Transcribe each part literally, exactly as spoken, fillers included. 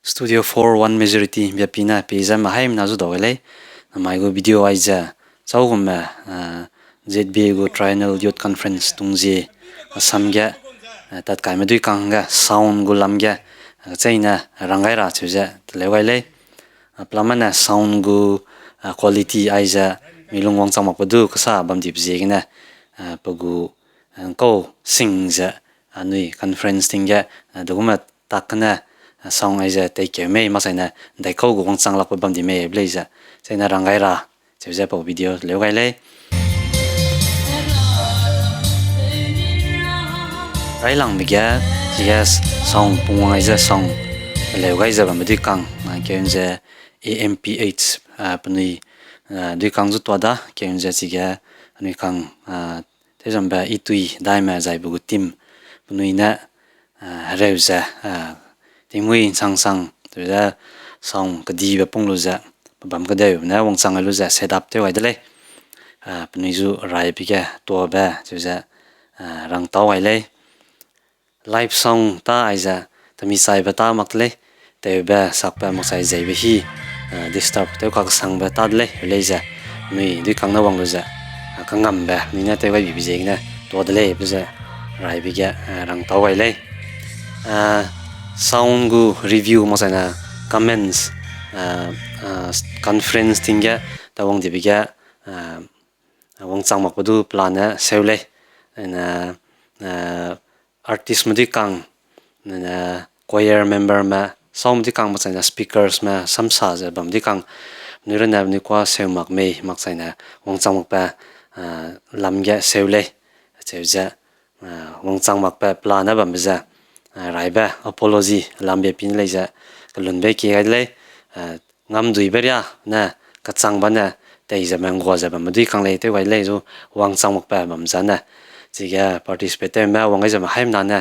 Studio four one majority biapi ne pei ze me haimena zu dau gai lei. Namai gu video aize, chau gume, ah, Z B A gu Triennial Youth Conference tungzie Assam ge, ah, tatkaime dui kang ge sound gu lam ge, ah, cheine rang gai ra cheu ze teleu gai lei. Ah, pelamane sound gu, ah, quality aize, mi lung wangchang makbe du kesa bam dibe ziegene, ah, pe gu, ah, kau sing ze, anui conference ting ge, ah, degume tak kene, ah, sound aize teikeu mei, makchaine ndaikau gu wangchang lakbe bam di mei be lei ze, cheine rang gai ra, cheu ze pau video leu gai lei. Railangbe ge, chige sound pungwang aize sound leu gai ze bambe dui kang, ah, keu ze A M P H, ah, penui, ah, dui kang zu tua da, keu ze chige anui kang, ah, tewzambe Itui Daime zaibe gu team penui ne, ah, hereu ze, ah, tingmui nsangsang, cheu ze sound kedibe pung lu ze, pe bam kedeu ne wangchang gai lu ze set up tew gai de lei. Ah, penui zu raibe ge tuabe, cheu ze, ah, rangtau gai lei. Live sound ta aize, temi chaibe ta mak de lei, tewbe sakbe makchai zeibe hi, ah, disturb tew kaksangbe ta de lei, lei ze, nui dui kang ne wang lu ze, ah, kangambe, nui ne tew gai bibe ziegene, tua de lei, be ze, raibe ge, ah, rangtau gai lei. Ah, sound gu review makchaine comments, ah, ah, conference ting ge, ta wang dibe ge, ah, wangchang makbe du pelane seu lei. Ene, ah, artistme dui kang, ene, choir memberme, soundme dui kang makchaine speakersme, samsa ze bam dui kang, penui rene penui kuâ seu mak mei, makchaine wangchang makbe, ah, lam ge seu lei, cheu ze, ah, wangchang makbe pelane bambe ze, ah, raibe apology lam biapi ne lei ze, kelunbe kie gai de lei, ah, ngamduibe ria ne, kachangba ne, tei ze me nggua ze bamme dui kang lei tew gai lei zu, wangchang makbe bam zane. Chige participate tewme wang gai ze me haimena ne,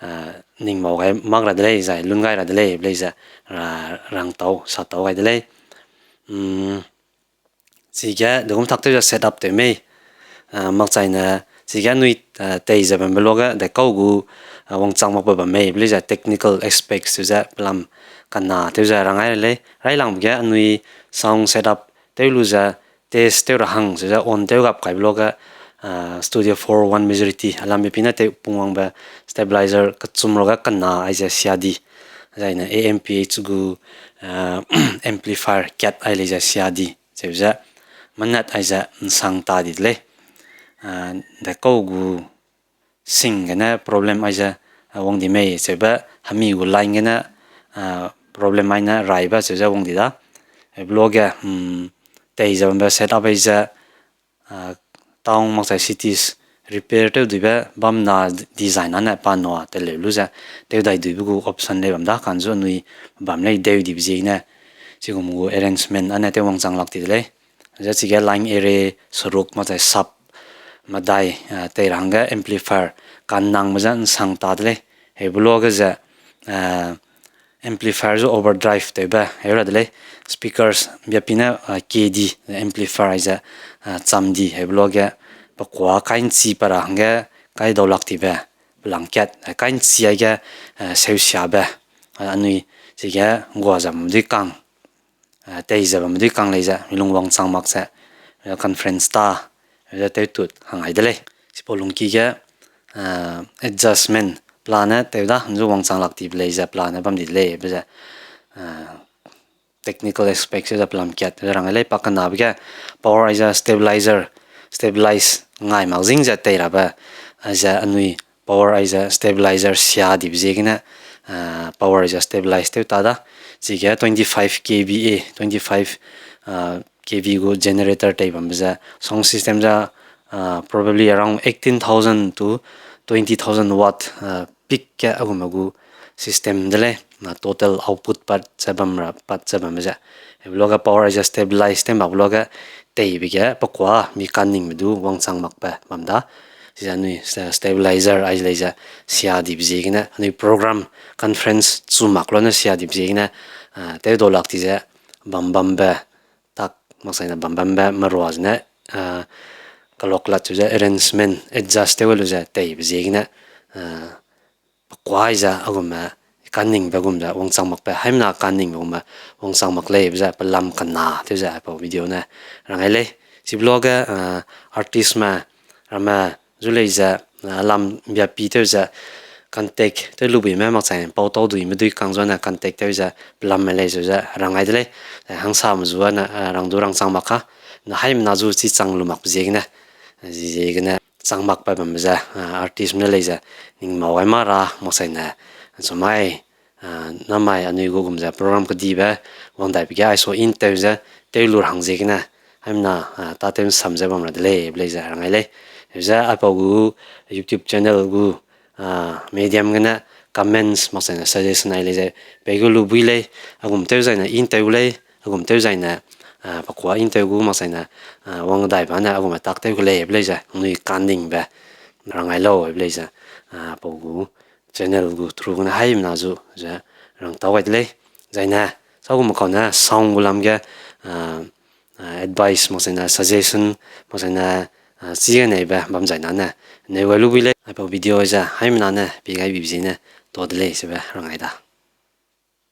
ah, ning mau gai mak ra de lei, zai lun gai ra de lei, be lei ze, ra, rangtau, satau gai de lei. Chige, degum tak tew ze set up tew mei, ah, makchaine, chige nui, ah, tei ze bambe luage, de kau gu, ah, wangchang makbe bam mei, be lei ze technical aspects tew ze pelam kana tew ze rang gai lei, railangbe ge anui sound set up tew lu ze, test tew ra hang, cheu ze on tew gap kaibe luage, ah, Studio four one majority, alam biapi ne tew pungwangbe stabilizer kechum ruage kana aize sia di, zaine A M P H gu, ah, amplifier kat ai lei ze sia di, cheu ze, manet aize nsang ta di de lei. Ah, de kau gu sing gene problem aize, ah, wang di mei, cheube hemi gu line gene, ah, problem aine raibe cheu ze wang di da. Hebe luage, hmm, tei ze bambe set up aize, ah, town makchai cities repair tew duibe bam na design ane pa nua teleu lu ze, tew dai duibe gu option lei bam da, kan zu anui bam lei deu dibe ziegene, chigum gu arrangement ane tew wangchang lak di de lei. Ze chige line array, seruk makchai sub, medai, ah, tei ra hangge amplifier, kannangbe ze nsang ta de lei. Hebe luage ze, ah, amplifier zu overdrive tewbe heu ra de lei. Speakers biapi ne, ah, K D, amplifier aize, ah, cham di, hebe luage, pe kuâ kai nchi pa ra hangge, kai dau lak dibe, pelangkat, ah, kai nchi aige, ah, seusiabe, ah, anui, chige nggua ze bam dui kang, ah, tei ze bam dui kang lei ze, mi lung wangchang mak ze, ah, conference ta, ze tewtut hang ai de lei. Chipau lungki ge, ah, adjustment pelane tew da, nzu wangchang lak dibe lei ze pelane bam di de lei, be ze, ah, technical aspect ze pelam kat ze rang lei, pa kenabe ge power aize stabilizer, stabilize ngai mak zing ze tei rabe, aize anui power aize stabilizer sia dibe ziegene, ah, power aize stabilize tew ta da. Chige twenty-five K V A, twenty-five, ah, K V gu generator tei bambe ze, sound system ze, ah, probably around eighteen thousand to twenty thousand watt, ah, peak ge agume gu system de lei, na total output pat ze bam ra, pat ze bambe ze. Hebe luage power aize stabilize tew mak luage teibe ge pe kuâ mi kanningbe du wangchang makbe bam da. Chize anui sta-, stabilizer aize lei ze sia dibe ziegene, anui program conference chu mak lu ne sia dibe ziegene, ah, tew dau lak di ze bam bambe, tak makchaine bam bambe merua zene, ah, kalok lat chu ze arrangement adjust tew lu ze teibe ziegene, ah, pe kuâ aize agume kaningbe gum ze wangchang makbe, haimena kaningbe gum ze wangchang mak lei be ze pelam kena tew ze aipau video ne rangai lei. Chibe luage, artistme ramme zu lei ze, lam biapi tew ze contact tew lubuime makchai pau tau duime dui kang zuane contact tew ze pelamme lei ze rangai de lei. Hangsame zuane rang du rangchang mak ka, na haimena zu chi chang lu makbe ziegene, ziegene chang makbe bambe ze, artistme ne lei ze ning mau gai ma ra makchaine, chumai, namai anui gu gum ze program kedibe wang daibe ge aiso in tew ze tew lu ra hang ziegene, haimena tâtew nsam ze bam ra de lei be lei ze rangai lei. Ze aipau gu YouTube channel gu medium gene comments makchaine suggestion ai lei ze pei gu lu bui lei, a gum tew zaine in tew gu lei, a gum tew zaine, pakua in tew gu makchaine wang daibe ne a gum tak tew gu lei be lei ze anui kaningbe rangai lau be lei ze, pau gu channel gu through gene haimena zu ze rangtau gai de lei. Zaine, sa gume kau ne sound gu lam ge advice makchaine suggestion makchaine chi ge neibe bam zaine ne neu gai lu bui lei. Aipau video ze haimena ne pie gai bibe ziene ta de lei sebe rangai da.